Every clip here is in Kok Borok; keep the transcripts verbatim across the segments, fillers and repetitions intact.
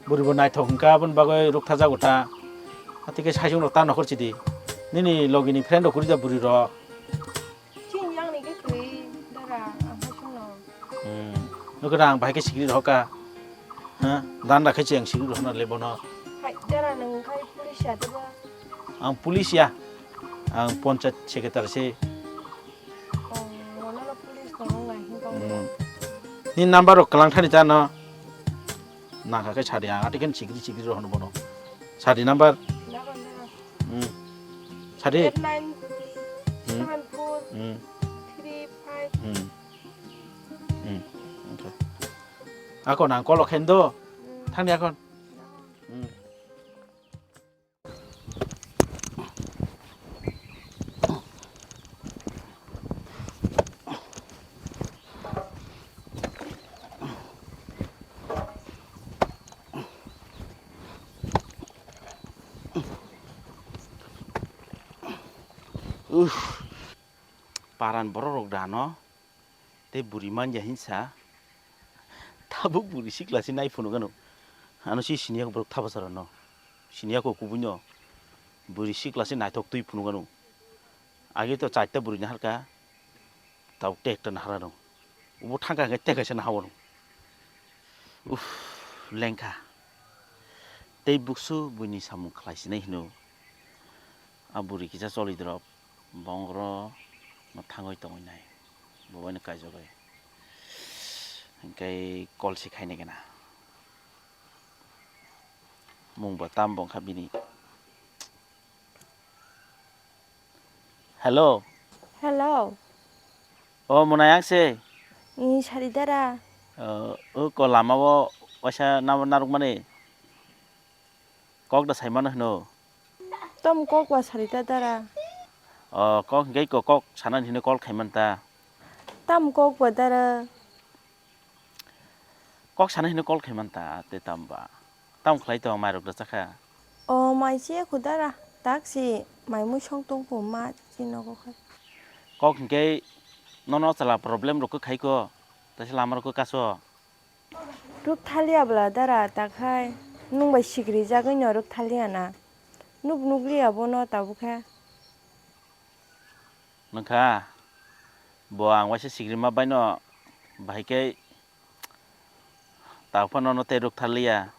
Bwrwi bo naithok hwnkha, aboni bagwi rwktharjago ta. Atike saichung rok ta nokhor chidi. Nini logi ni friend rok kwrwi da bwrwi rok. Chini yang ni khe kwrwi dara ang hai chwng no. Hmm. Nokhe rang bahai khe sikri rok ka. Ha? Dan rakhe cheng sikri rok na le bono. Hai dara nang khai police ya tebo. Ang police ya. Ang panchayat secretary se. Oh, mono no police no ngai hin kong. Hmm. Ni number rok kalang thani ta no. Nangkha khe sadi ang, ati khe sikri sikri rohorno bono. Sadi number. Number, number. Hmm. Sadi. Eight nine Hmm. seven four Hmm. three five. Hmm. Hmm. Okay. Ako nang kolo khendo. Hmm. Thangni akon. Hmm. Uff, paran borok rok da no. Tei bwrwi manya hinsa. Tabuk bwrwi sikla se nai phunuk ano. Ano si siniya borok thapasarano. Siniya ko kubui no. Bwrwi sikla se naithok twi phunuk ano. Age to chaita bwrwi naharka. Tabuk te ekta naharano. Ubo thangka hwnkhe te kaisa nahawano. Uff, lengkha. Tei buksu buini samung khlai sinai hino. A bwrwi kisa choli drop. Bongro no thangwi tongwi nai. Bo bai no kaijagwi. Hwnkhe call se khainai gana. Mung bo tam bo wngkha bini. Hello. Hello. O mwnai ang se. Ni sari dara. O, o ko lama o waisa nabo narwkmani. Kok da saimano hino. Tom kok ba sari ta dara. O, kok hingke ko kok sana hino call khaiman ta. Tam kok ba dara. Kok sana hino call khaiman ta te tam ba. Tam khlai to mairok da chakha. O mai che kho dara. Tak si mai mui song tong po ma chi nogo khai. Kok hingke nono chala problem rok khai ko. Ta se lama rok kaso. Ruk thaliya bwla dara ta khai. Nung bai sikri jagwi no ruk thaliya na. Nuk nukliya bono tabuk khe. Nokha, bo ang waisa sikrima baino bahai khe ta phano no tei rwktharliya.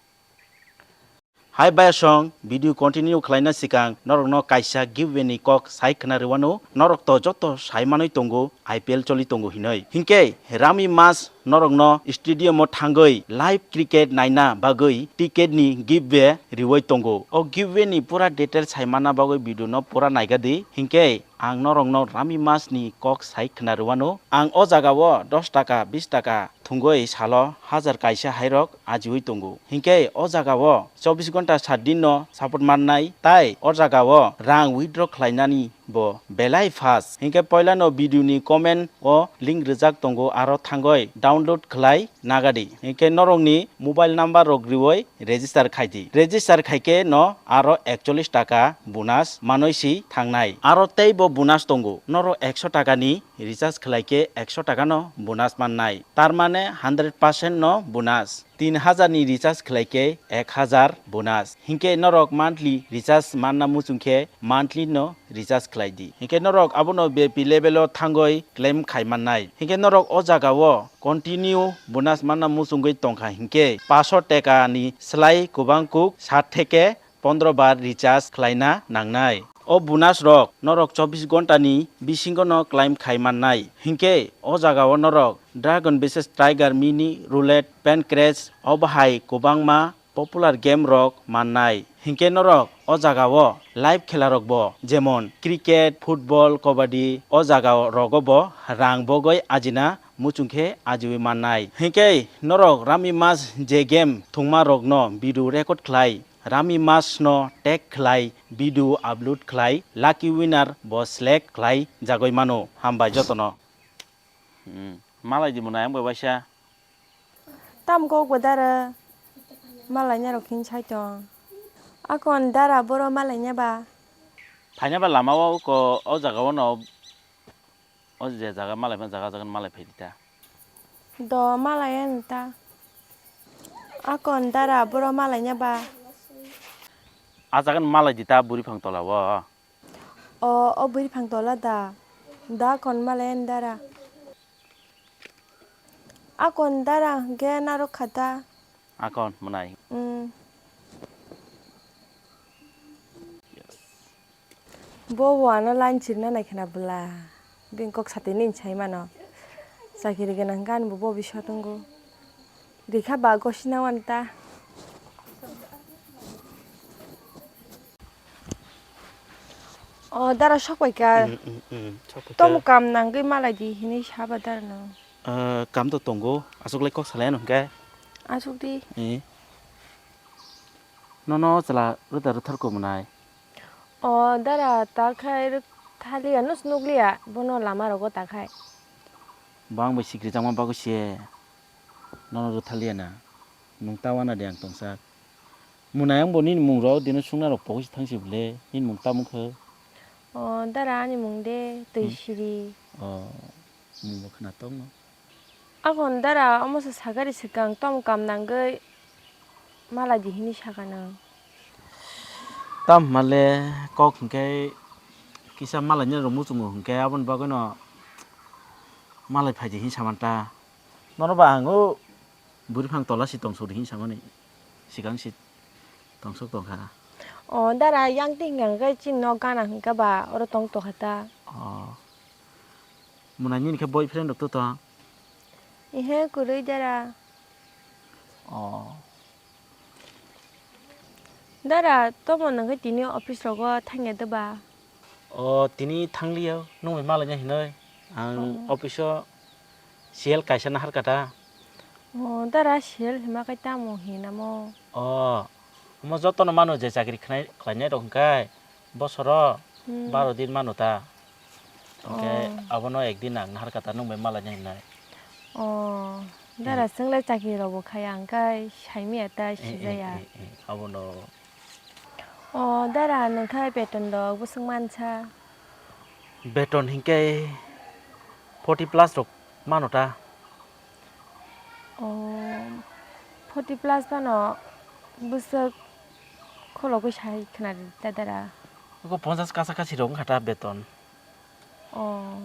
Hai bayasong, video continue khlaina sikang norokno kaisa giveaway ni kok sai khna rwano, norok to joto sai manwi tongo I P L choli tongo hinwi. Hinkhe Rami Mas norokno stadium o thangwi live cricket naina bagwi ticket ni giveaway riwi tongo. O giveaway ni pura details sai manna bagwi video no pura naigadi. Hinkhe ang norokno Rami Mas ni kok sai khna rwano. Ang o jaga o dos taka, bis taka thwngwi salo hajar kaisa hairok ajiwi tongo. Hinkhe o jaga o chobbish ghonta sat din no support mannai, tai o jaga o rang withdraw khlainani bo belai fast. Hinkhe poilano video ni comment o link rwjak tongo, aro thangwi download khlai nagadi. Hinkhe norokni mobile number rok riwi register khaidi. Register khaikhe no aro ekchollish taka bonus manwi si thangnai. Aro teibo bonus tongo. Norok ekso taka ni recharge khlaikhe ekso taka no bonus mannai. Tar mane hundred percent no bonus. Tin hajar ni recharge khlai khe ek hajar bonus. Hinkhe norok monthly recharge manna muchung khe monthly no recharge khlai di. Hinkhe norok abono V I P level o thangwi claim khai mannai. Hinkhe norok o jaga o continue bonus manna muchungwi tongkha hinkhe paso teka ni slai kwbang kuk sat theke pondro bar recharge khlaina nangnai. O bonus rok norok chobbish ghonta ni bisingo no claim khai mannai. Hinkhe o jaga o norok Dragon versus Tiger, Mini Roulette, Pancrase, obo hai kwbangma popular game rok mannai. Hinkhe norok o jaga o live khela rok bo jemon cricket, football, kabaddi o jaga o rogo bo rang bogoi ajina muchung khe ajiwi mannai. Hinkhe norok Rami Mas je game thwngma rokno video record khlai Rami Mas no tag khlai video upload khlai lucky winner bo select khlai jagoi mano. Hambai jotono. Hmm. Malai di mwnai ang bai waisa. Tam kok bo dara. Malai na rok khin sai tong. Akon dara boro malai na ba. Phaina ba lama o ko o jaga o no. O je jaga malai ma jaga jaga malai phai di ta. Do malai ani ta. Akon dara boro malaina ba? A jagan malai di ta buri phang tola o. O, o buri phang tola da. Da kon malayan dara. Akon dara hwnkhe narwk kha ta. Akon mwnai. Mm. Bo bo ano line chirna nai khna bwla. Bini kok satwi nini sai mano. Chakiri gwnang hwnkhe ani bo bo biso tongo. Rikha ba gosina wan ta. O dara sok pai ka. Mm, mm, mm, sok pai ka. Tom kam nangwi malai di hinwi saba dara no. Ah, kam to tongo, aswk lai kok salai ano hwnkhe. Aswk di. Eh. Nono chwla rwda rwthar ko mwnai. O dara ta khai rwk thaliya, nus nukliya, bono lama rogo ta khai. Bang bai sikri changma bagwi se nono rwthaliya na. Nwng ta wana de ang tongsa. Mwnai ang bo nini mung rok dino sungna rok pogwi se thangsi bwle, nini mung tamo khe? O dara ani mung de twi Hmm. siri. O mung bo khna tongno. Akon dara omo se sagari swkang tom kam nangwi malai di hini saka nang. Tam hwnmale kok hwnkhe kisa malai ni rok muchungo hwnkhe aboni bagwi no malai phai di hin samanta. Nono ba ang o buri phang tola si tongsok di hin samani. Sikang si tongsok tongkha. O dara yang ting yang khe chini nok gana hwnkhe ba oro tong tokha ta. O. Mwnai nini khe boyfriend rok to tong? Ihe kwrwi dara. O. Dara, tomo nangkhe tini office rogo thangya de ba? O, tini thangliya, nung bai malaina hinoi. Ang Oh. office o C L kaisa nahar kata. O, dara C L hima kai tamo hinamo? O, omo jotono mano je chakri khnai, khlainai rok hwnkhe. Bosoro Hmm. baro din mano ta. Hwnkhe Oh. abono ekdin ang nahar kata nung bai malaina hinai. Oh, dara Hmm. chwng le chakri rok bo khaya hwnkhe saimaya ta Eh, eh, sijaya. eh, eh, abono. Oh, dara nwngkhe beton rok bwswk mansa? Beton hinkhe forty plus rok mano ta. Oh, forty plus phano bwswk khologwi sai khwnadi ta dara. Oko ponchas kasa kasi rok wngkha ta beton. Oh.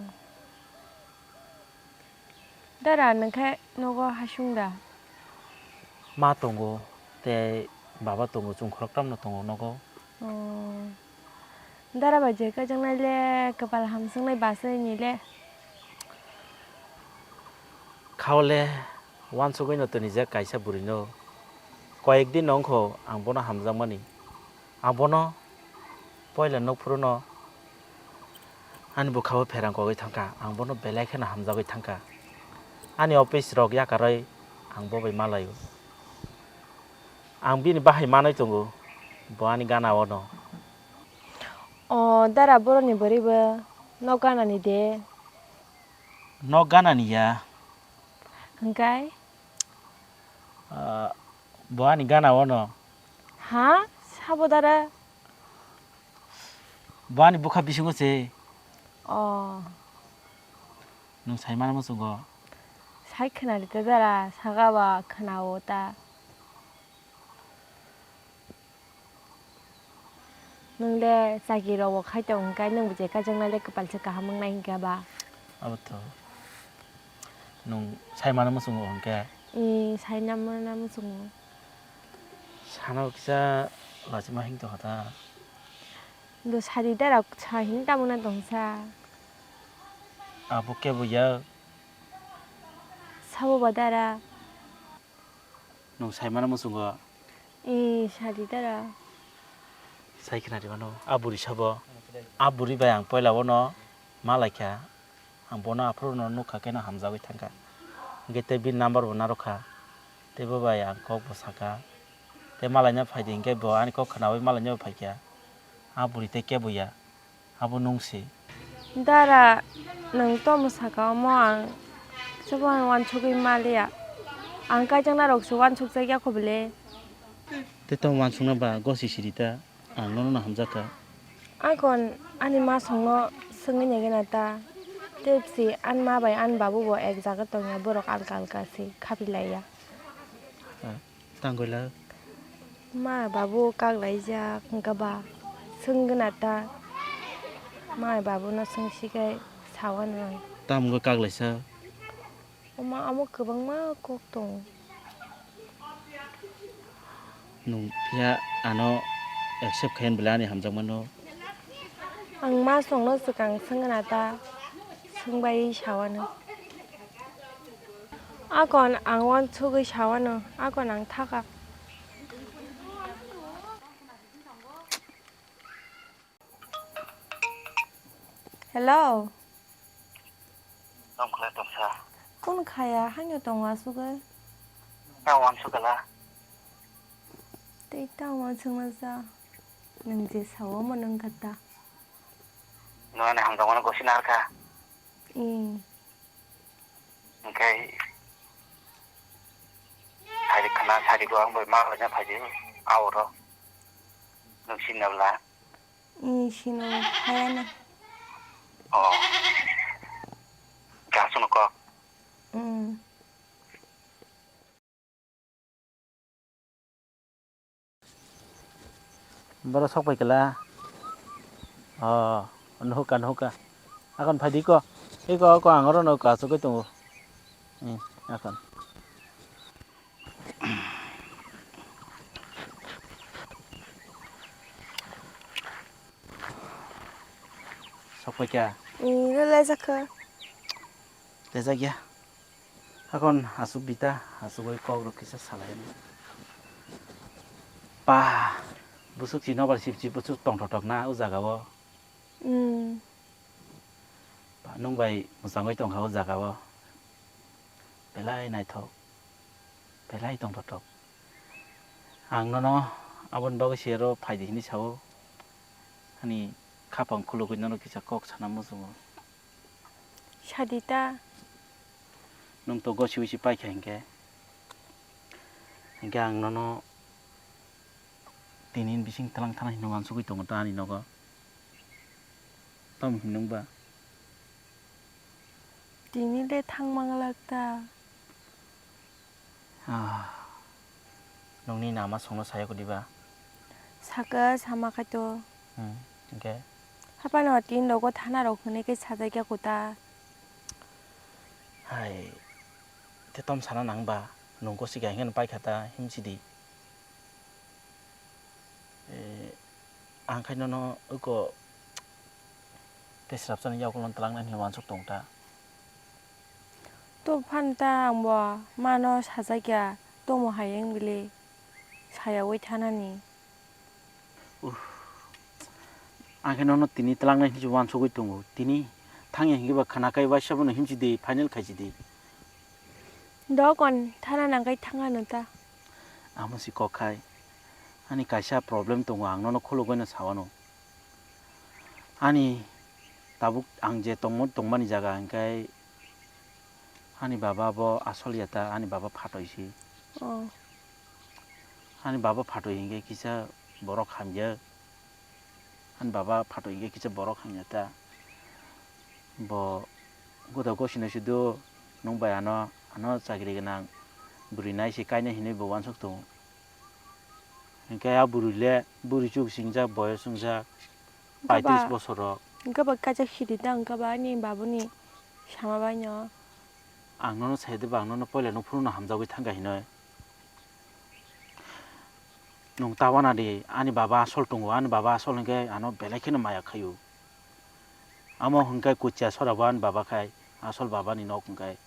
Dara nwngkhe nogo hasung da? Ma tongo, tei baba tongo, chwng khoroktham no tongo nogo. Oh. Dara bai je kajang nai le, kwpal hamsung nai basai ni le. Khao le, wansugwi no tini je kaisa bwrwi no. Koyek din no wngkho ang bono hamjakmani. Ang bono poila nukphuru no ani bwkha o pherang kogwi thangkha, ang bono belai kheno hamjagwi thangkha. Ani office rok yakarwi ang bo bai malaio. Ang bini bahai manwi tongo, bo ani gana o no. O dara boroni bwrwi bo nok ganani de? Nok ganani ya. Hwnkhe? Ah, bo ani gana o no. Ha? Sabo dara? Bo ani bwkha bisingo se. Oh. Nwng sai mano muchungo? Sai khwnadi ta dara, saka ba khwnao ta. Nwng le chakri rok bo khai tong hwnkhe nwng bo je kaijaknai le kwpal se kaham wngnai hinkhe ba. Abo to. Nwng sai mano muchungo hinkhe? Ee, sai na mano muchungo. Sana bo kisa lachima hing tongkha ta. Do sadi dara sa hini tamo na tongsa. Abo kebo ya. Sabo ba dara. Nwng sai mano muchungo? Ee, sadi dara. Sai khna di mano, a bwrwi sabo. A bwrwi bai ang poila bono ma laikha. Ang bono aphuru no nukha khe no hamjagwi thangkha. Hwnkhe tei bini number bo narwkha. Tei bo bai ang kok bo sakha. Tei malaina phai di hinkhe bo ani kok khnaui malaina bo phaikha. A bwrwi tei kebo ya. Abo nwng se. Dara, nwng tamo saka omo ang, sabo ang uansugwi maliya. Ang kaijaknai rok se uansukjak ya kho bwle. Tei tamo uansukna ba gosi siri ta, ang nono no hamjak kha. Akon ani ma songno swngwi naigwna ta. Tei bwsi ani ma bai ani babu bo ek jaga tongya, borok alka alka se khapilaiya. Ah. Tangwila. Ma babu kaklaijak hwnkha ba swngna ta. Ma babu no swngsi khe sawa nang. Tamo wngkha kaklaisa? Oma amo kwbangma kok tongo. Nwng phiya ano accept khayan belai ani hamjakmano. Ang ma songno swkang swngna ta swngbai sawano. Akon ang uansugwi sawano, akon ang thaka. Hello. Tong khlai tongsa. Kun khaya, haino tongo asugwi? Ta uansugala. Tei ta uansugna sa. Nwng je sao omo nwng kha ta. Nwng ani hamjakmano gosi narwkha. Ee. Hwnkhe sari khna, sari bo ang bai ma bai na phaidi, aoro. Nwng sinna bwla? Ee, sino, hayana. Oh. Khe aswkno kok. Mm. Borok sok pai kela. Oh, nuhuka, nuhuka. Akon phaidi ko. Iko, ko ang oro no kasugwi tongo. Hmm, akon. Sok pai kya? Hmm, le le jakha. Le jakya. Hakon asuk dita, asuk oi kok rok kisa salai. Pa, busuk si nobar sip si busuk tong thok thok na o jaga o. Hmm. Pa, nung bai mwchangwi tong kha o jaga o. Belai naithok, belai tong thok thok. Ang nono aboni bagwi se oro phai di hinwi sao. Ani khapang khulugwi nono kisa kok sana muchungo. Sadi ta. Nwng to gosi wisi paikha hinkhe. Hinkhe ang nono tini bising twlang thana hinwi uansugwi tongo ta ani nogo. Tamo hinwi nwng ba? Tini le thang manglak ta. Ah, nungni nama songno saya kudi ba? Saka sama khaito. Hmm, hingke? Hapano tin rogo thana rok hwnwi khe sajak ya kuta. Hai, te tom sana nang ba? Nungko siga hingke paikha ta himsidi. Eh, ang khai nono uko tei srapsani yakulo twlangnani wansuk tong ta. To phan ta ang bo mano sajak ya, tomo hai wng bili sayaui thanani. Uff, ang khai nono tini twlangnai hinwi wansugui tongo. Tini thangya hinke ba khana kai waisa bono himsi di, final khaisi di. Dokon thana nang kai thangano ta. Amo si kok khai. Ani kaisa problem tongo, ang nono khulugwi no sawano. Ani tabuk ang je tongmo, tongmani jaga hingkai ani baba bo asol ya ta, ani baba phatoi si. Oh. Ani baba phatoi hingke kisa borok hamya. Ani baba phatoi hingke kisa borok hamya ta. Bo goda gosino sudu nung bai ano, ano chakri gwnang bwrwi nai se kainai hinwi bo wansuk tongo. Hingke a bwrwi le, bwrwi chuk singjak, boyos wngjak, paitris bosor rok. Hingke ba kaisa sidi ta hingke ba ani babuni sama bai no. Ang nono sai de ba, ang nono poila no phuru no hamjagwi thangkha hinoi. Nung ta wana di, ani baba asol tongo, ani baba asol hingke ano belai kheno maya khaio. Amo hingke kuchia sora bo ani baba khai, asol baba ni nok hingke.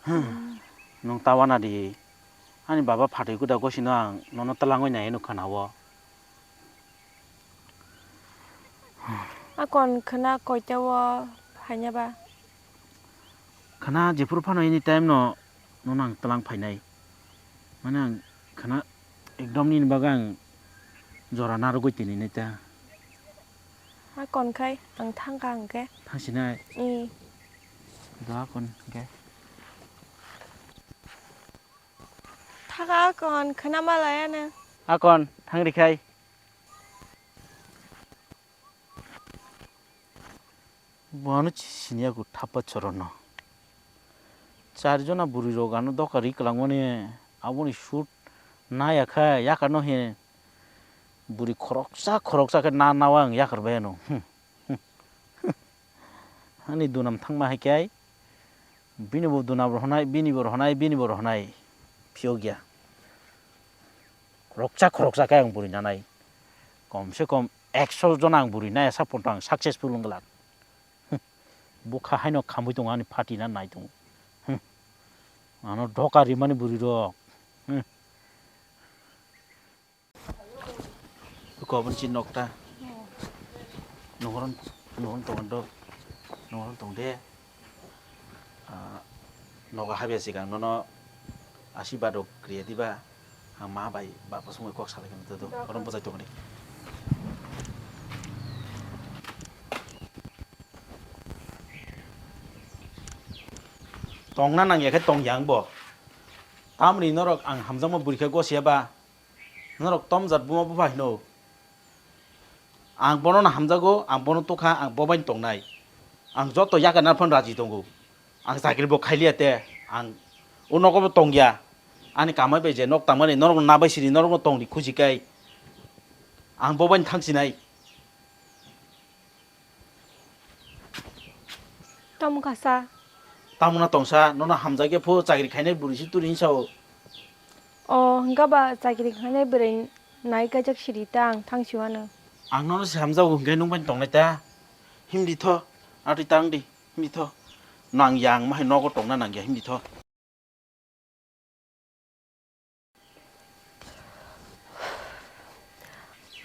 Hmm. Nung ta wana di. Ani baba phatwi kuda gosino ang nono twlangwi nai nukha na o. Akon khwna koita o phaina ba? Khwna jephuru phano any time no nono ang twlang phainai. Mane ang khwna ekdom nini bagwi ang jora narwgwi tini nai ta. Akon khai ang thangkha hwnkhe. Thangsinai? Ee. Do akon hwnkhe. Thaka akon khwna malaya nw. Akon thangri khai. Bo ano siniya ko thapa chorono. Char jona bwrwi rok ano doka ri kwlangmani, aboni shoot naya khe yakar no he bwrwi khoroksa khoroksa khe na nawa ang yakar bai ano. Hmm. Ani dunam thangma hai khe bini bo dunam rohonai, bini bo rohonai, bini bo rohonai. Phiyok ya. Khoroksa khoroksa khe ang bwrwi nanai. Kom se kom ekso jona ang bwrwi naya sa phone ang successful wng glak. Bukha haino khamwi tongo ani party na nai tongo. Hmm. Ano doka rimani bwrwi rok. Hmm. Ko abon chin nok ta. Nohoron, nohoron tong do. Nohoron tong de. Ah, nogo habya sikang nono asibado kriya diba. Ang ma bai bapa songwi kok salai khe to. Orom bwchai tongdi. Tongna nangya khe tong yang bo. Tamni norok ang hamjakma bwrwi khe gosiya ba. Norok tom jat buma bupha hino. Ang bono no hamjago, ang bono tukha, ang bo bai tongnai. Ang joto yakarna phano raji tongo. Ang chakri bo khailiya te, ang o nogo bo tongya. Ani kamai bai je nok tangmani norok no nabai siri, norok no tongdi khuji kai. Ang bo bai thangsinai. Tamo kasa. Tamo na tongsa, nono hamjakya pho chakri khainai bwrwi si turi hinsa o. O, hwnkha ba chakri khainai bwrwi nai kaijak siri ta ang thangsiwano. Ang nono se hamjago hwnkhe nung bai tongnai ta. Himdi tho, atwi tang di, himdi tho. Nang yang mahai nogo tongna nang ya, himdi tho.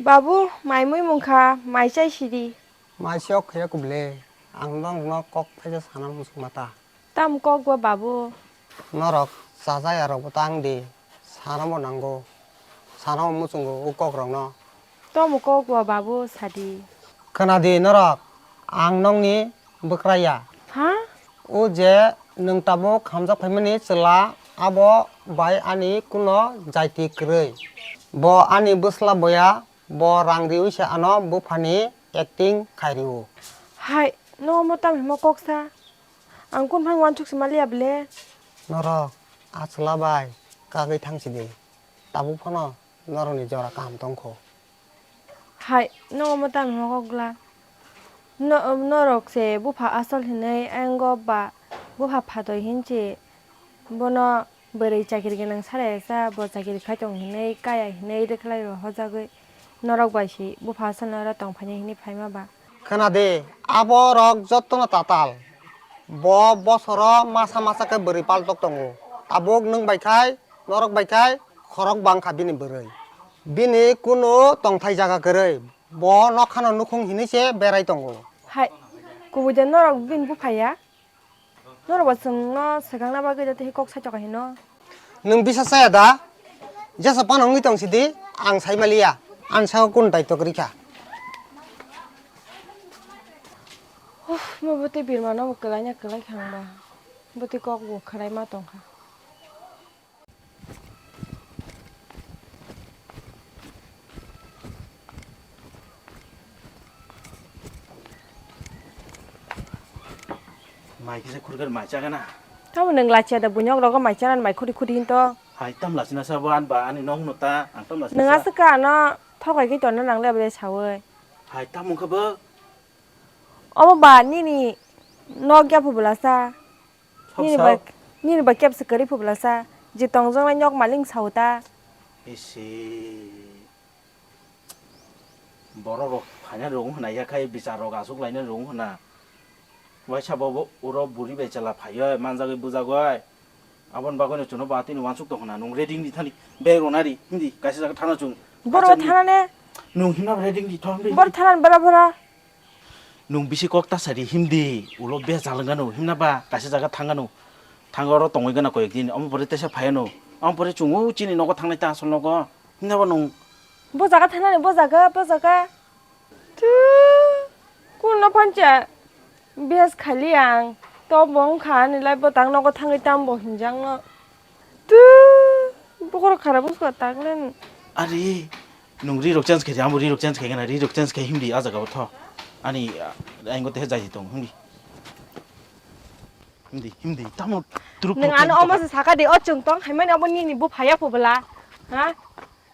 Babu, mai mui mungkha, mai chai sidi. Mai se ok khaya kubule, ang nokno kok phaisa sana musuk mata. Tam kok ba babu? Norok chajaya rok bo tang di, sana bo nango, sana bo muchungo o kok rokno. Tomo kok wa babu sadi. Khwnadi norok, ang nokni bwkraya. Ha? O je nwng tabuk hamjak phaimani chwla, abo bai ani kuno jaiti kwrwi. Bo ani bwsla boya, bo rang riwi se ano buphani acting khai rio. Hai, no omo tam himo kok sa? Ang kun phang wansuk se maliya ble? Norok, a chwla bai kagwi thang sidi. Tabuk phano norokni jora kaham tongkho. Hai, no omo tamo hokgla. No, norok se bupha asol hinwi, engo ba bupha phatoi hinse bono bwrwi chakiri gwnang saraya sa, bo chakiri khai tong hinwi, kaya hinwi, rwkhlai rw hojagwi norok bai se bupha asol no oro tong phainai hinwi phaima ba. Khwnadi, abo rok jottono tatal. Bo bosoro masa masa khe bwrwi paltok tongo. Tabuk nwng bai khai, norok bai khai, khorok bang kha bini bwrwi. Bini kunu tongthai jaga kwrwi. Bo nokhano nukhung hinwi se berai tongo. Hai, kubui de norok bini bupha ya? Norok bo chwngno swkangna bagwi joto khe kok saitok hino. Nwng bisa chaya da? Jesa phano wngwi tong sidi, ang sai maliya. Ang sao kun daitwk rikha. Uff, mo bwtwi birmano bo kwlaina kwlai khangba. Bwtwi kok bo khwlai ma tongkha. Mai kisa khurgar mai chagana. Tamo nwng lachiya da bunyok rogo mai chana mai khudi khudi hinto. Hai tam lachina sabo an ba ani nong no ta ang tam lachina. Nwng sa. Aswk ka ano thokai khe tonna nang le bre sawi. Hai tam wngkha bo. Omo ba nini nok ya phubula sa. Nini ba, nini ba kebsa kwrwi phubula sa, je tongjaknai nok maling sao ta. Isi. Borok rok phaina rung hwnai ya khai, bichar rok aswk laina rung hwna. Waisa bo uro buri bai chwla phaiwi manjagwi bujagwi. Aboni bagwi no chwngno ba tini wansuk tong hwna, nwng ready wngdi thani. Bag rwna ri, hindi kaisa jaga thana chwng. Borok thana ne? Nwng himna ready wngdi thong di. Bor thana bora bora. Nwng bisi kok ta sari himdi, ulo bejal wngano, himna ba kaisa jaga thangano, thang oro tongwi gana koyek din, omo pore tesa phaiano, omo pore chwng o chini nogo thangnai ta asol nogo, himna ba nwng. Bo jaga thangnani, bo jaga, bo jaga. Tu, kuno pancha, bes khali ang, to bo wngkha ani lai bo tang nogo thangwi tam bo hinjak no. Tu, bokhorok khara buskha taklen. Ari, nwng ri rok change khe, amo ri rok change khe gana, ri rok change khe himdi a jaga o tho. Ani, ah, ang go te jai tong himdi. Himdi, himdi, tamo turuk Nung turuk ano turuk omo tongkha. Se saka de, o chwng tong hai mani obo nini bupha ya pho bwla. Ha?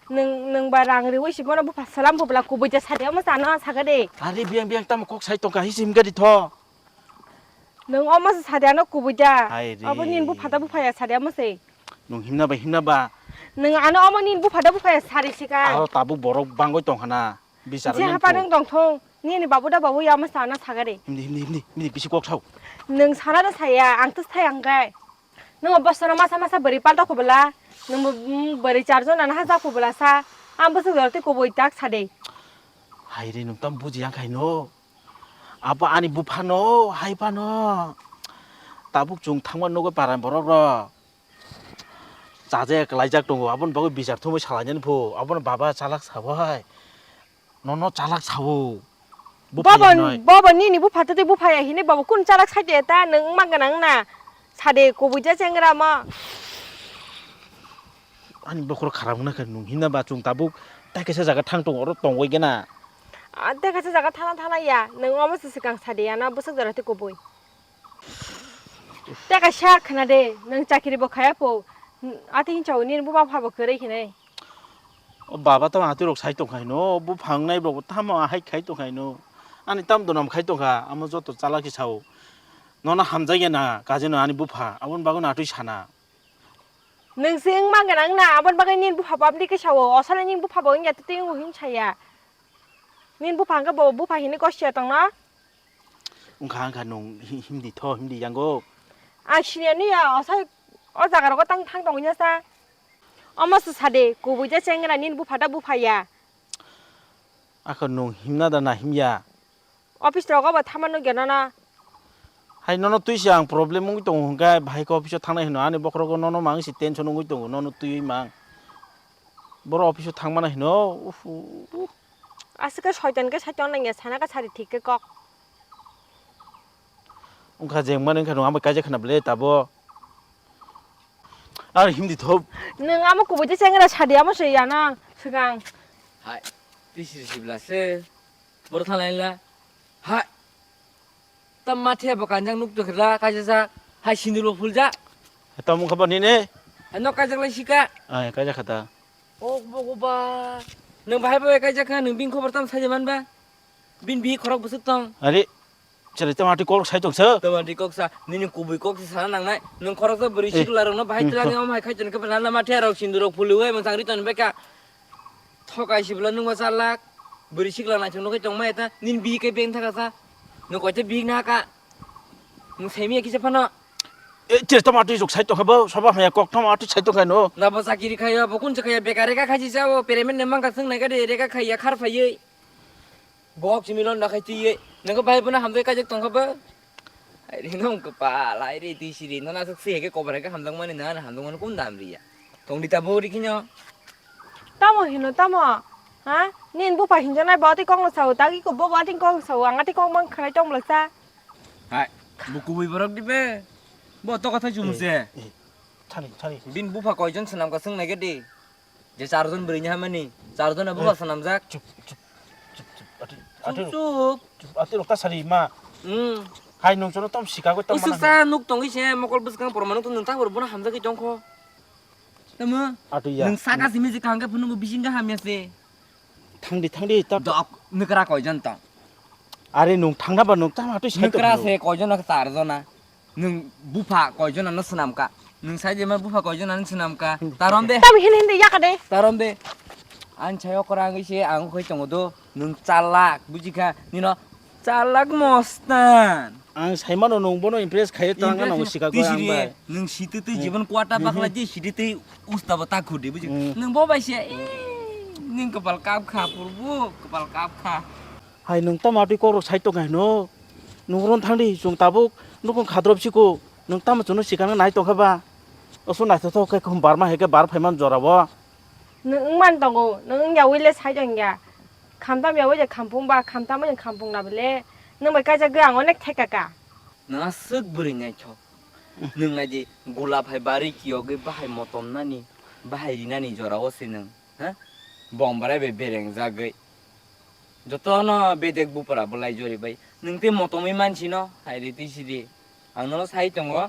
Nung, nung ba rang riwi si bono bupha salam pho bwla, kubui ja sadi omo sano saka de. Ari biyang biyang tamo kok sai tongkha, hisi himga di tho. Nung omo se sadi ano kubui ja. Hai re. Obo nini bupha ta bupha ya sadi omo se. Nung himna ba, himna ba. Nung ano omo nini bupha ta bupha ya sadi sika. Aro tabuk borok bangoi tongkha na. Bichar Je hapa nung tong thong. Nini babu da babu ya omo sano saka de. Himdi, himdi, himdi, himdi, bisi kok sao. Nung sana da saya, ang to saya ang gai. Nung bo sana masa masa bari palta khobla. Nung bo, mm, bari charjon ana haja khobla sa. Ang bo sugdar te kubui tak sade. Hai re, nung tam buji yang khai no. Abo ani bupha no, hai pha no. Tabuk chwng thangma nogo paran borok rok. Chaje klaijak tongo, aboni bagwi bichar thumwi salainani phu. Abono baba chalak sabo hai. Nono chalak sao. Bupha Bobo, ya hinoi. Bobo nini bupha tei bupha ya hini bobo kun chalak sai de ta nung ma ganang na. Sade kubui ja chengra ma. Ani bokhoro kharap wngna khe nung himna ba chwng tabuk tai kaisa jaga thang tongo, oro tongwi gena. Ah, tei kaisa jaga thana thana ya, nung omo se swkang sadi ya na bwswk jora tei kubui. Tei kaisa khna de, nung chakiri bo khaya pho, ati hinwi chawi nini buma pha bo kwrwi hinwi. O baba tamo atwi rok sai tongkha hino, bupha wngnai rok bo tamo ahai khai tongkha hino. Ani tam donom khai tongkha, amo joto chalak se sao. Nono hamjakya na, kajeno ani bupha, aboni bagwi no atwi sana. Nung se wngma gwnang na, aboni bagwi nini bupha bo aboni khe sao, osole nini bupha bo wngya tei wng him saya. Nini bupha hwnkhe bo bupha hinwi gosiya tongno? Wngkha, wngkha, nung hi-, himdi tho, himdi yango. Ang siniya nuya, osai o jaga rogo tang thang tongwi sa. Omo se sade, kubui je chengra nini bupha da bupha ya. Akho nung himna da na himya? Office rogo bo thama nukya nono. Hai nono twi se ang problem wngwi tongo hwnkhe bahai khe office o thangnai hino ani bokhorogo nono mang se tension wngwi tongo nono twiwi mang. Boro office o thangmana hino uff, uff. Aswk khe soitan khe saichon nangya sana khe sari thik khe kok. Wngkha jeng mani wngkha nung amo kaijak khna bwle tabo. Ar himdi thop. Nung amo kubui je chengra sadi amo se yana swkang. Hai, twi siri sibla se. Boro thanglai la. Hai. Tam mathe bo kanjak nuk to khela kaisa sa. Hai sindur bo phulja. Tam wngkha ba nini? Hai nok kaijak lai sika. Ai kaijak khata. Ok bo go ba. Nung bahai bo kaijak kha nung bini khobor tam sai man ba. Bini bi khorok bwswk tong. Ari. Chwrai tamo atwi kok sai tong sa. Tamo atwi kok sa, nini kubui kok se sana nangnai. Nwng khoroksa bwrwi Eh. Sikla rokno bahai Hmm, twlangwi to. Omo hai khai chon khe nana mathe rok sindu rok phulwi bai mwchang ri ton beka. Thokai sibla nwng ma chalak. Bwrwi sikla naithok nokhe tongma eta. Nini bihik khe beng thaka sa. Nwng koithe bihik na ka. Nwng saimiya kisa phano. Eh, chwrai tamo atwi rok sai tong kha bo. Soba haya kok tamo atwi sai tong kha no. Nabo chakiri khaiya, bo kun se khaiya, bekar rega khaisi sa o, peremen ne mangka swng nai ka de, rega khaiya, khar phaiwi. Bok simi lon nakhai twi, nangkhe bai bono hamjai kaijak tongkha ba. Ai ri nong kwpal, ai ri twi siri, nono aswk se heke kobar heke hamjakmani, na hamjakmani kum dam riya. Tongdi ta bo ri khinyo. Tamo hino tamo? Ha? Nin bupha hinjaknai bo tei kokno sao, tagi ko bo atwi kok sao, ang atwi kok mang khanai tong bwla sa. Hai, bo kubui borok di be. Bo to kotha chum Eh, se. Eh, thani, thani. Bin bupha koijon swnam ka swng nai di. Je charjon bwrwi ni hamani, charjon abo Eh. Ba swnamjak. Chup, chup, chup, chup. Ati, Chup, ati, chup. Chup, ati rok ta sari ma. Hmm. Hai nung chono tom sika goi tom Usuk mana. Sa nuk tongwi se mokol bwskang porma nuk nwng ta bor bono hamjagwi tongkho. Tamo? Atu ya. Nwng saka simi je kangke phunu bo bising ga hamya se. Thangdi, thangdi, ta. Dok, nukra koijon tong? Are nwng thangna ba nwng tamo atwi sai tong Nukra phano. Se koijon na charjon na. Nwng bupha koijon ano swnam ka? Nwng sai je ma bupha koijon ano swnam ka? Tarom de. Tam hin hin de yaka de. Tarom de. Ang sai okra ang se ang khoi tongo do. Nwng chalak, buji kha? Nino chalak mostan. Ang sai mano nwng bono impress khayo tang Impress ano no. Sika ko ang Tisiri bai. Nwng sitwi twi Hmm. Jibon kwata Hmm. Bakla je sitwi twi usta bo ta khudi buji. Hmm. Nwng bo bai se. Eh, nwng kapal kap kha purbu, kapal kap kha. Hai nwng tamo atwi kokrok sai tong hai no? Nwng ron thangdi, chwng tabuk nukung khadrop siko. Nwng tamo chwngno sikana nai tongkha ba? Oso naithothok khe khum barma hai khe bar phaiman jorao. Nwng wngman tongo, nwng wngya wi le sai tongya. Khamtam ya wi je khampung ba, khamtam wi je khampung na bele. Nwng bai kaijak gwi ang onek theka ka. Nwng aswk bwrwi naithok. Nwng nai di, gulap hai bari kiyogwi bahai motom nani, bahai rinani jorao se nwng, ha? Bom bwrai bai bereng jagwi. Jotono bedek bupra bwlai jori bai. Nwng tei motomwi mansi no, hai ri twi si di. Ang nono sai tongo.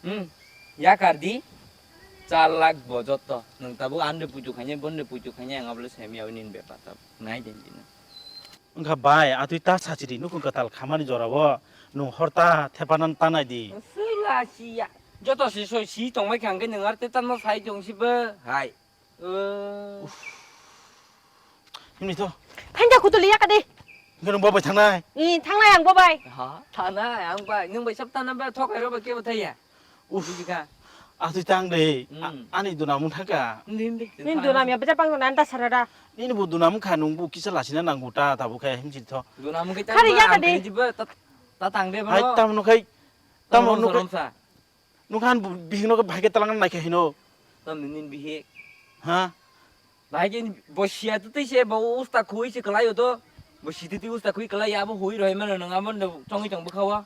Hmm. Yakar di. Char lakh bo jotto. Nwng tabuk anre puitu khainai, bonre puitu khainai, ang abole sai maya nini bepar tabuk. Nai den dino. Wngkha bai, atwi ta sachiri nukung kwtal khamani jorao nwng hor ta thepanan tanai di. Sila siya. Joto si soi si tongbai kha hwnkhe nwng arte tamo sai tong si bo. Hai. Himni to. Thanjak kutuli yakadi. Hingke nwng bo bai thangnai? I thangnai ang bo bai. Ha? Thangnai ang bai. Nwng bai sab thangnai bai thok hai ro bai kebo thaiya. Uff. Bujikha. Atwi tang de. Hmm. Ani duna mung thangka. Nini duna miya bacha pang duna anta sarada. Nini bo duna mung kha nwng bo kisa lasina nang bo ta ta bo khe himsi tho. Duna mung khe khari yakadi. Ta tang de bo. Hai tam no khai. Tam no khai. Nukhan bihik no bahai khe talang nai khe hino. Tam nini bihik. Ha? Bahai khe bo siya tu tei se bo usta khui se kalai o to. Bo siti ti usta khui kalai abo hui roi mano nang amo chongwi tong bwkha o.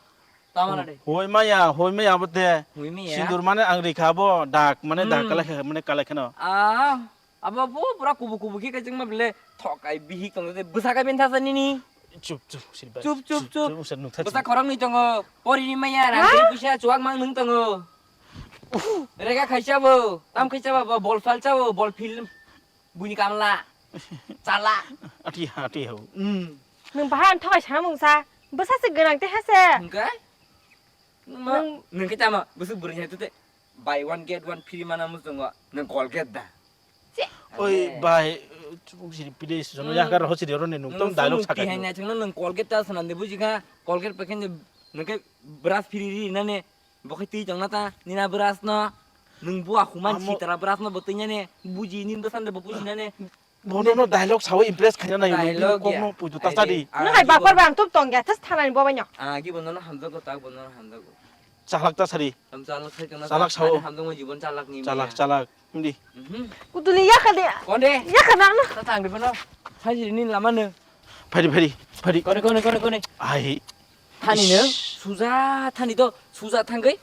Tamana de. Hoi maya, hoi maya abo te. Hoi maya. Sindur mane ang rikha abo dak mane dak kalai khe mane kalai kheno. Ah. Abo bo pura kubu kubu khe kaijak ma bile thok kai bihik tong de bwsa kai ben thasa nini. Chup chup sir bai. Chup chup chup. Usa nuk thas. Bwsa khorang ni tongo. Pori ni maya rang kiri puisa chuak mang nung tongo. Rega khaisa bo, tam khaisa bo, bol fal cha bo, bol fil. Buini kamla. Chala. Ati ha ati ha. Hmm. Nung bahai ang thokai sana mungsa. Bwsa se gwnang te ha se. Hingkai? Nung khe tamo bwswk bwrwi hai tute. Buy one get one free mana muchungo nwng Colgate da. Oi bai, chubuk siri please, jono yakar ho siri oro ni nwng tong dialogue saka. Hai na chungno nwng Colgate ta sanande bujikha, Colgate pakhe nwng khe brush free ri nane, bo khe twi tongna ta nina brush no, nwng bua human sitara brush no bo twi nane, buji nin bwsande bo buji nane. Bono no dialogue sawi impress khaina nai. Dialogue kok ya. No puitu ta sadi. Nang hai bapar bang tup tong ya, tas thanani bo banyo. Ah, ki bono no hamjago, tak bono no hamjago. Chalak ta sari. Am chalak khai kana. Chalak sao. Hamjago jibon chalak ni. Chalak, chalak. Hindi. Kutuli ya khade. Konde. Ya khana na. Ta tang di bono. Sai ni lama no. Phari, phari, phari. Kone, kone, kone, kone. Ai. Thani no. Suja, thani to, suja thangkai.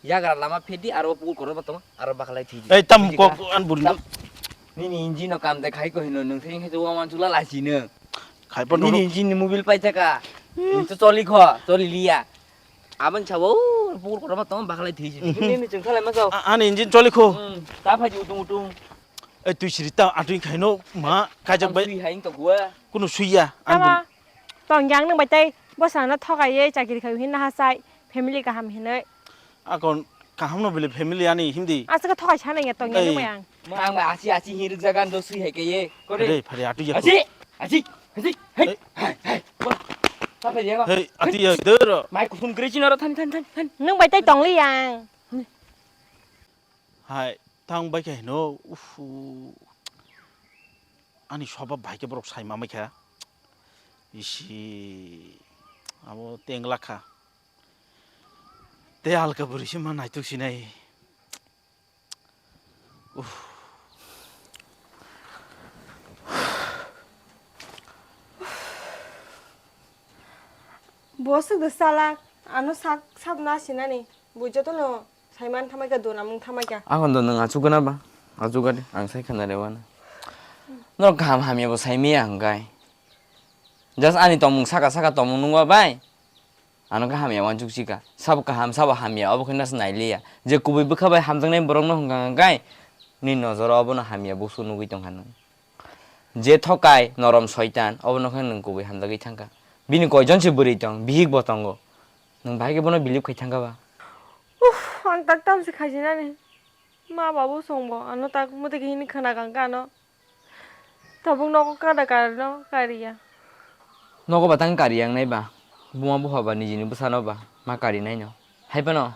Yagra lama phedi aro pul korma tong aro bakalai thiji. Ei tam kok an buri. Nini engine no kam de khai ko hino nung theng hai to wan chula la chi no. Khai pon nini engine ni mobil pai taka. Nung to choli kho, choli liya. Abon chawo pul korma tong bakalai thiji. Nini chung khalai ma sao. Ani engine choli kho. Ta phaji utung utung. Ei tui siri ta atui khaino ma kajak bai. Sui hai to gua. Kunu suiya. Tama tong yang nung bai tai bosana thokai ye chakiri khai hin na hasai family kaham hinai. Akon kaham no bile family ani hindi. Asaka thokai sana ya tong ya nung yang. Ma ang asi asi hin ruk jagan do sui hai ke ye. Kore. Phari atui ya. Asi asi asi. Hey hey hey. Ta phari ya. Hey ati ya dero. Mai kusum kre chinaro than than than than. Nung bai tai tong li yang. Hai, tang bai khe hino, uff, ani soba bai khe borok sai ma mai kha. Isi, abo tengla kha. Te alka bwrwi se ma naituk sinai. Uff. Bo swk de salak, ano sak sab na sinani, bo jotono. Saiman thamai kha, duna mung thamai kha. Akon do nwng achugana ba? Achugadi, ang sai khana rewana. Norok kaham hamya bo saimaya hwnkhe. Just ani tongmung saka saka tongmung nungba bai. Ano khe hamya wansuk chika. Sabo kaham, sabo hamya, obo khe nasa nailiya. Je kubui bwkha bai hamjaknai borokno hwnkha hwnkhe, nini nojoro obono hamya busu nugui tongkha nwng. Je thokai, norom soitan, obono khe nwng kubui hamjagwi thangkha. Bini koijon se bwrwi tong, bihik bo tongo. Nwng bahai khe bono believe khai thangkha ba? Uff, ang tak tamsi khaijinani. Ma babu songbo, ano tak mwtwi khe hini khwna kangkha ano. Tabuk nogo kada karino kariya. Nogo ba tang kariya wngnai ba? Buma bupha ba nijini bwsano ba ma karinaino? Hai phano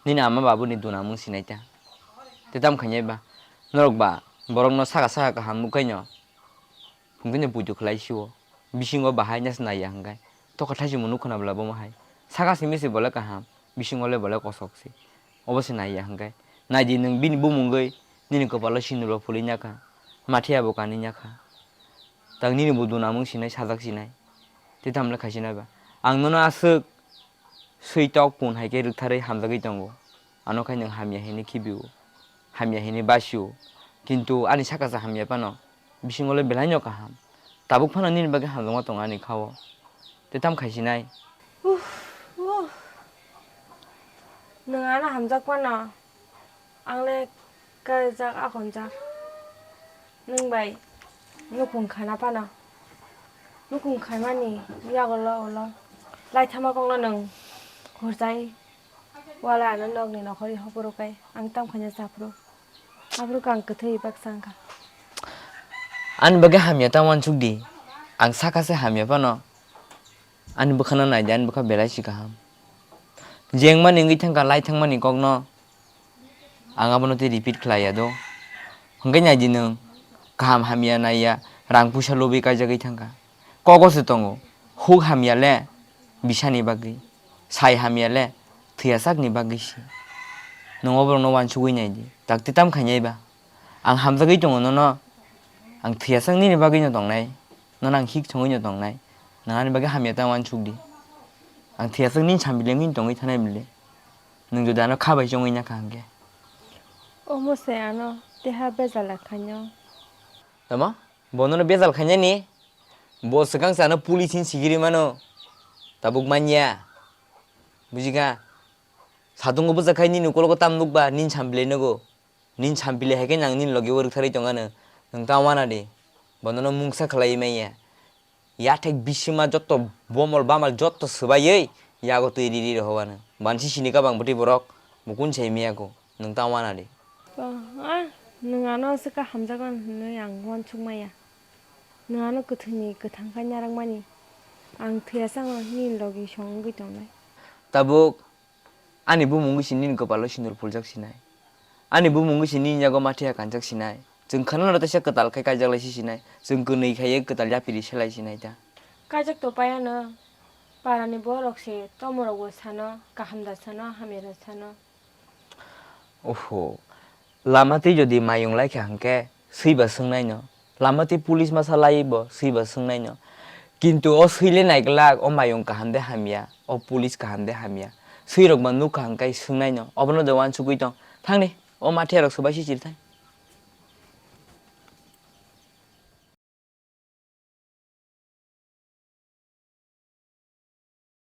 nini ama babuni duna mung sinai ta. Tei tamo khainai ba? Norok ba borokno saka saka kaham nukhaino. Hwnkhe no puitu khlai sio. Bisingo bahai nasa naiya hwnkhe. Tokha thaisimo nukho na bwla bomo hai. Saka simi se bole kaham. Bisingo le bole kosok se. Obo se naiya hwnkhe. Naidi nwng bini bumungwi nini kopalo sinurbo phulwi nyakha. Mathiya bo kanwi nyakha. Tang nini bo duna mung sinai sajak sinai. Tei tamle khaisina ba. Ang nono aswk swi tok pun hai khe rwktharwi hamjagwi tongo. Ano khai nwng hamya hinwi khibio. Hamya hinwi basio. Kintu ani saka sa hamya phano. Bisingo le belai no kaham. Tabuk phano nini bagwi hamjakma tongo ani kha-o. Tei tam khaisinai. Uff, uff. Nwng ano hamjak phano, ang le kaijak akonjak. Nwng bai nukhung khana phano, nukhung khaimani yagulo ulo laithama kokno nwng hurjai wala ano nokni nokhorwi hopro kai ang tamo khaina chaphuru. Aphuru khe ang kwthwi baksa wngkha. Ani bagwi hamya ta uansuk di. Ang sakha se hamya phano. Ani bwkhano nai di, ani bwkha belai si kaham. Jengmani wngwi thangkha, lai thangmani kokno ang abono tei repeat khlai ya do. Hwnkhe nai di nwng, kaham hamya nai ya, rang puisa lobwi kaijagwi thangkha. Kogo se tongo, huk hamya le bisani bagwi, sai hamya le thwiyasakni bagwi se. Nwng o borokno uansugwi nai di, dakti tam khainai ba? Ang hamjagwi tongo nono, ang thwiyasak nini bagwino tongnai, nono ang hik songwino tongnai, nwng ani bagwi hamya ta uansuk di. Ang thwiyasak nini sambileng wngwi tongwi thanai bile, nwng jodi ano kha bai chongwi nakha hwnkhe. Omo se ano teha bejal khainw. Tamo? Bo nono bejal khainani? Bo swkang se ano police hin sigiri mano. Tabuk manya. Bujikha? Satungo bwsa khai nini ukologo tam nukba, nini sampilai nogo. Nini sampilai hai khe nang nini logi o rwktharwi tongano. Nwng ta uanadi. Bo nono mungsa khlaiwi manya. Yathek bisima jotto bomol bamal jotto swbaiwi yago twi riri rohowano. Bansi sini kabang bwtwi borok mukun sai miyago. Nwng ta uanadi. Ah, nwng ano aswk kha hamjakmani hwnwi ang uansuk maya. Nwng ano kwthwini kwthang khai narwkmani. Ang thwiyasakno nini logi song wngwi tongnai. Tabuk ani bumung wngwi se nini kwpalo sindur phuljak sinai. Ani bumung wngwi se nini yago mathiya kanjak sinai. Chwng khwnano teisa kwtal khai kaijak lai si sinai. Chwng kwnwi khaiwi kwtal yapiri se lai sinai ta. Kaijak to paiano. Parani borok se tomorokbo sano, kaham da sano, hamya da sano. Oho, lama twi jodi mayung lai kha hwnkhe swiba swngnaino, lama twi police masa laiwi bo swiba swngnaino. Kintu o swi le naiglak, o mayung kaham de hamya, o police kaham de hamya. Swirok ba nukha hwnkhe swngnaino, obono de uansugwi tong. Thangni, o mathiya rok swbai si chiri thang.